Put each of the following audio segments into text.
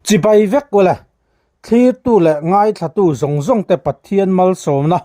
Chibai vek ule, thlirtu leh ngaithlatu zawng zawng te Pathian malsawmna,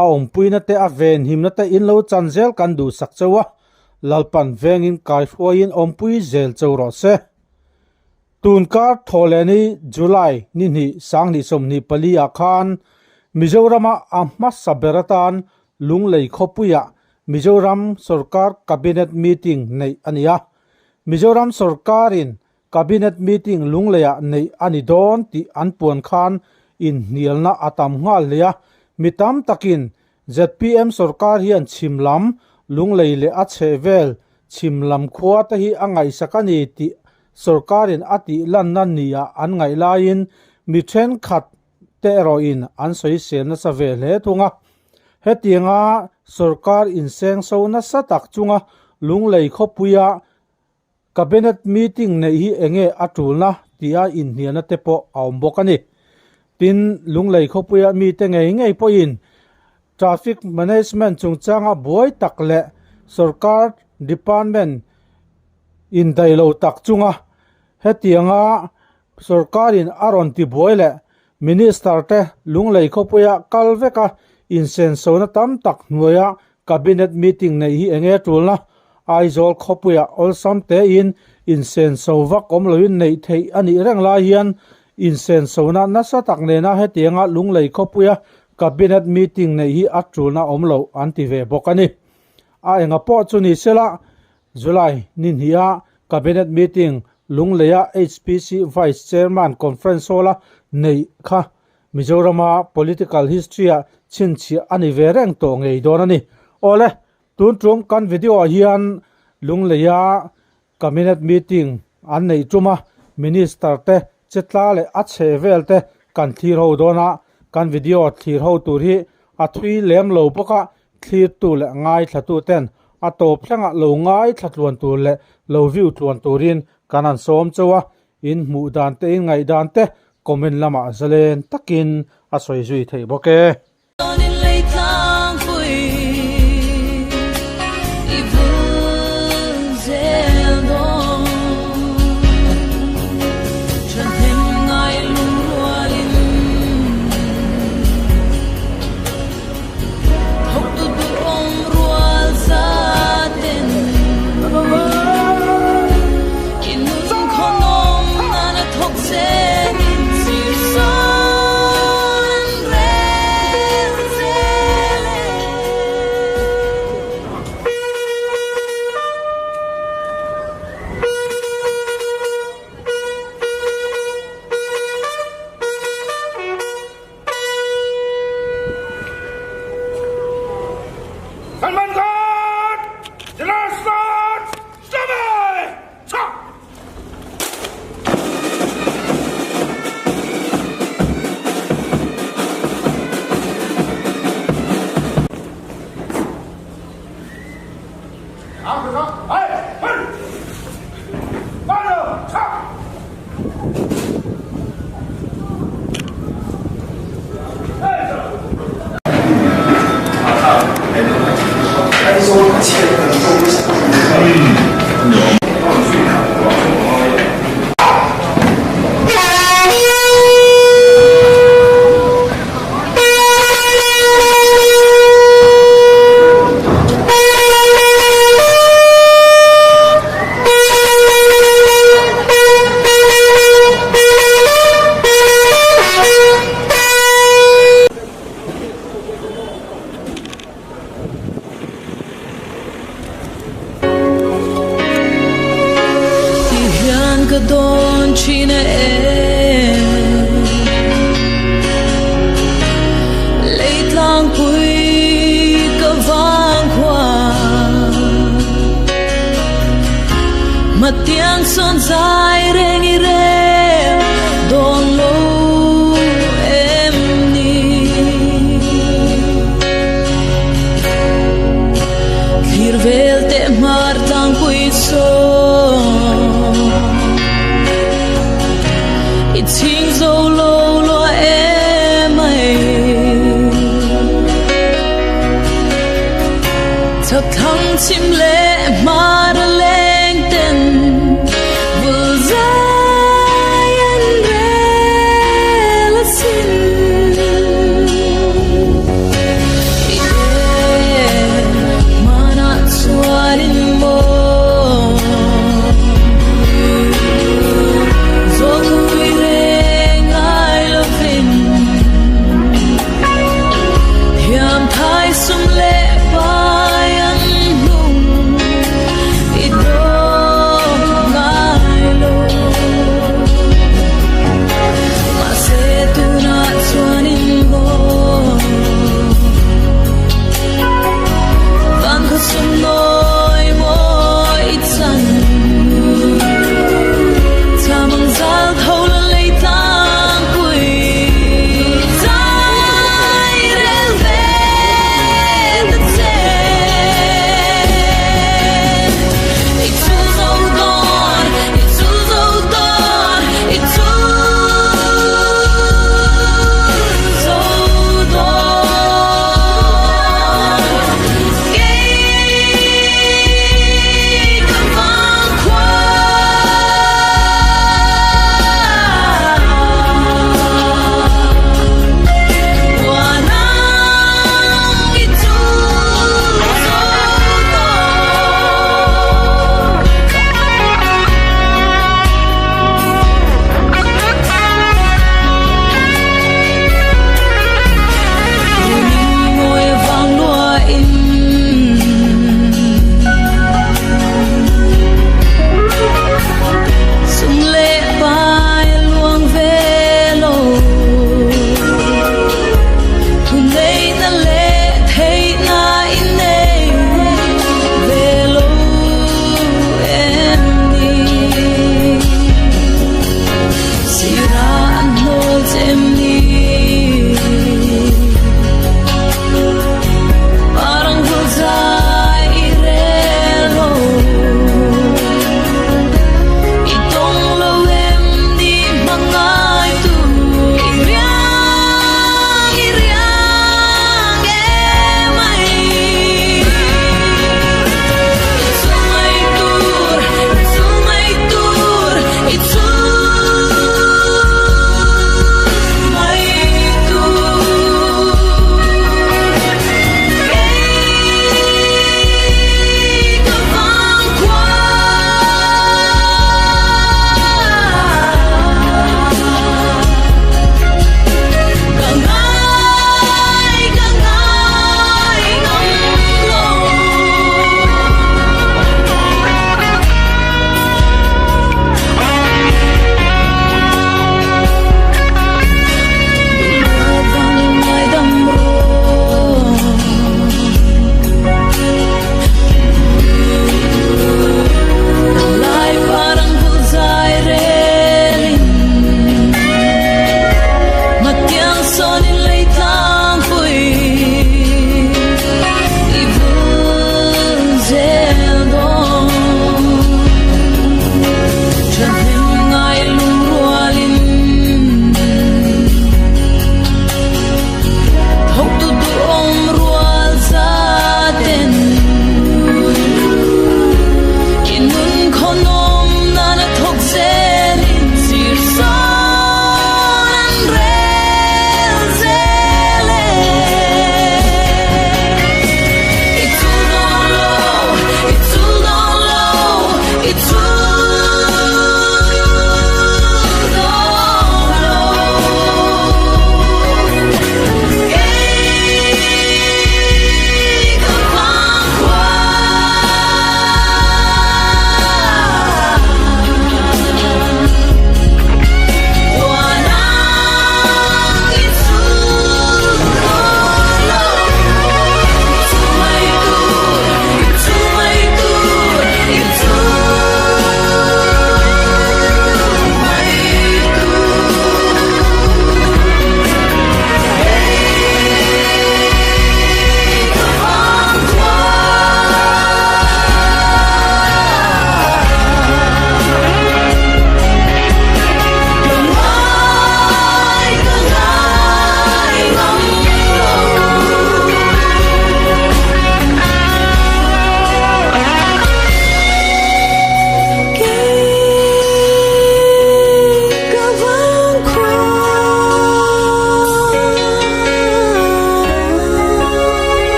a awmpuina te a venhimna te in lo chan zel kan duhsak cheu a, Lalpan vengin kaihruaiin awmpui zel cheu rawh se. Tunkar thawhlehni July ni hnih sanghnih 24 ah khan Mizorama a hmasa ber atan Lunglei khawpuiah Mizoram sorkar Cabinet meeting neih a ni a. Mizoram sorkarin Cabinet meeting Lungleiah neih a ni dawn tih an puan khan inhnialna a tam nghal hle a, mi tam takin zpm sorkar hian chhim lam Lunglei leh a chhehvel chhim lam khua te hi a ngaihsak a ni tih sorkarin a tih lanna nia an ngaih laiin mi thenkhat te erawhin an sawisel nasa ve hle thung a. Hetianga sorkar insengso nasa tak chunga Lunglei khawpuia Cabinet meeting neih hi enge a tulna tia inhnialna te pawh a awm bawk a ni. Tin, Lunglei khawpuia mite ngei ngei pawhin Traffic Management chungchanga buai tak leh sorkar department indaih lo tak chunga hetianga sorkarin a rawn tibuai leh Minister te Lunglei khawpuia kal veka insensona tam tak hnuaia Cabinet meeting neih hi enge tulna? Aizawl khawpuiah awlsam tein insenso vak awm loin neih theih a nih reng lai hian insensona nasa tak nena hetianga Lunglei khawpuia Cabinet meeting neih hi a tulna awm lo an ti ve bawk a ni. A enga pawh chu ni sela July ni hniha Cabinet meeting Lungleia HPC Vice Chairman Conference Hall-a neih kha Mizorama political history-ah chhinchhiah a ni ve reng tawh ngei dawn a ni. Awle, tun tum kan video-ah hian Lungleia Cabinet meeting an neih tum a, Minister te chetla leh a chhe vel te kan thlir ho dawn a, kan video thlir ho tur hi a thui lem lo bawk a, thlirtu leh ngaithlatu ten a tawp thlengah lo ngaithla tluan tur leh lo view tluan turin kan han sawm chauh a, In hmuh dan te in ngaih dan te comment lamah zalen takin a sawi zui theih bawk e. Chhak thlang chhim leh hmar leh.